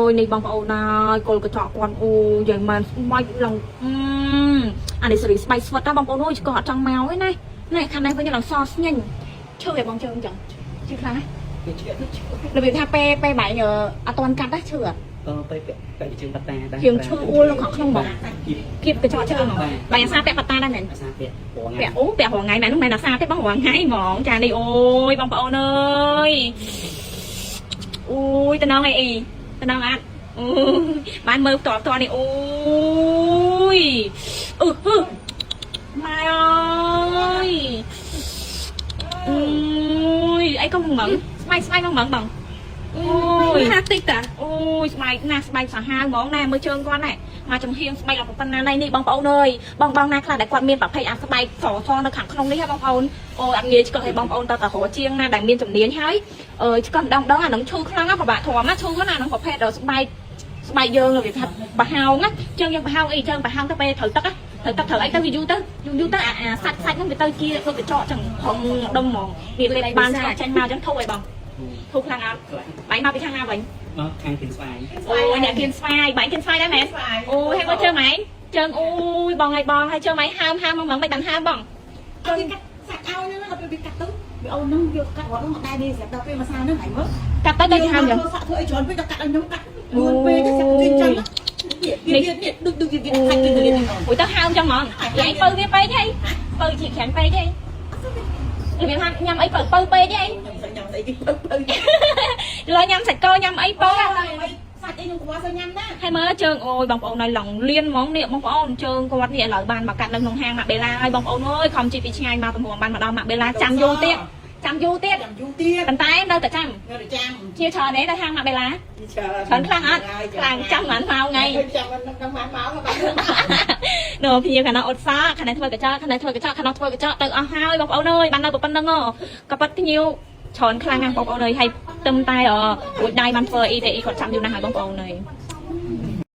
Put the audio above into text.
យនេះបងប្អូនអើយគល់កញ្ចក់គាត់អូយ៉ាងម៉ានស្បែកឡើងអានេះសេរីស្បែកស្វិតណាបងប្អូនអើយក៏អត់ចង់មកទេណានេះខាងនេះវិញឡើងសស្ញិញឈឺឯបងជើងចឹងឈឺខ្លាំងណា វាឈឺឈឺ របៀបថាពេលពេលបែកអត់ទាន់កាត់ណាឈឺអត់ អឺពេលពាក់ពាក់ជើងប៉ាតាដែរ ជាងឈឺអួលនៅខាងក្នុងបង គៀប គៀបកញ្ចក់ជើងហ្មងបែកអាសាពាក់ប៉ាតាដែរមែន អាសាពាក់ព្រោះថ្ងៃ ពាក់អូពាក់រាល់ថ្ងៃមែននោះមែនអាសាទេបងរាល់ថ្ងៃហ្មងចានេះអូយបងប្អូនអើយអូយតំណងអីអីតំណងអត់អូយបានមើលផ្ទាល់ផ្ទាល់នេះអូយអឺហឺម៉ែអើយអូយអីក៏មិនងស្បែកស្បែកមកហ្មងបងអូយ ហាតិចតា អូយស្បែកណាស់ស្បែកសាហាវហ្មងណែមើលជើងគាត់ណែមកចំហៀងស្បែកដល់ប៉ុណ្ណាណៃនេះបងប្អូនអើយបងបងណាខ្លះដែលគាត់មានប្រភេទអាស្បែកសសនៅខាងក្នុងនេះហ៎បងប្អូនអូយអត់ងាយឆ្កឹះឲ្យបងប្អូនតើតរជាងណាដែលមានជំនាញហើយអើយឆ្កឹះម្ដងម្ដងអានឹងឈឺខ្លាំងណាស់ពិបាកធំណាឈឺណាអានឹងប្រភេទដល់ស្បែកស្បែកយើងរបៀបថាប្រហោងណាជើងយើងប្រហោងអីជើងប្រហោងទៅពេលត្រូវទឹកណាត្រូវទឹកត្រូវអីទៅវាយូរទៅយូរយូរទៅអាអាសាច់សាច់ហ្នឹងវាទៅជាធ្វើកញ្ចក់ចឹងហងដុំហ្មងវាពេលបានឆ្កឹះចេញមកចឹងធូរអីបងធូរខ្លាំងអត់បែកមកពីខាងណាវិញ មកខាងគៀនស្វាយ អូយអ្នកគៀនស្វាយបាញ់គៀនស្វាយដែរមែនអូយហើយមើលជើងម៉ែងជើងអូយបងហើយបងហើយជើងម៉ែងហើមហើមមកមិនបានហើមបង អត់គេកាត់សាច់ឲ្យហ្នឹងដល់ពេលវាកាត់ទៅវាអូនហ្នឹងយកកាត់រត់ហ្នឹងអត់ដែរនេះស្រាប់ដល់ពេលមួយសាហ្នឹងហើយមើល កាត់ទៅដូចហើមចឹង សាក់ធ្វើអីច្រើនពេកដល់កាត់ឲ្យខ្ញុំកាត់លឿនពេកទៅសាក់វិញចឹងនេះនេះដូចដូចវាខាច់ទៅនេះ អូយទៅហើមចឹងហ្មងឡៃពៅវាពេកហីពៅជាក្រាញ់ពេកហីរបៀបថាញ៉ាំអីពៅពៅពេកហី ញ៉ាំស្អីញ៉ាំស្អីគេពៅពៅ ឡើយញ៉ាំសាច់កញ៉ាំអីពៅ សាច់អីខ្ញុំខ្វល់សូវញ៉ាំណា ហើយមើលជើងអូយបងប្អូនឲ្យឡងលៀនហ្មងនេះបងប្អូនជើងគាត់នេះឥឡូវបានមកកាត់នៅក្នុងហាងម៉ាក់បេឡាហើយបងប្អូនអើយខំជិះពីឆ្ងាយមកតម្រាំបានមកដល់ម៉ាក់បេឡាចាំយូរទៀតចាំយូរទៀត ចាំយូរទៀត ប៉ុន្តែនៅតែចាំ នៅតែចាំ ជាច្រើនទេនៅហាងម៉ាក់បេឡា ច្រើន ច្រើនខ្លាំងអត់ខ្លាំងចាំប៉ុន្មានម៉ោងថ្ងៃ ចាំមិនដល់ម៉ោងម៉ោងបាទ នៅភ្ញៀវខាងនោះអត់សាខាងនេះធ្វើកញ្ចក់ខាងនេះធ្វើកញ្ចក់ខាងនោះធ្វើកញ្ចក់ទៅអស់ហើយបងប្អូនអើយបាននៅប៉ុណ្្នឹងហ៎ក៏ប៉ិតភ្ញៀវច្រើនខ្លាំងណាស់បងប្អូនអើយហើយទឹមតែរួចដៃបានធ្វើអីទេអីគាត់ចាំយូរណាស់ហើយបងប្អូនអើយ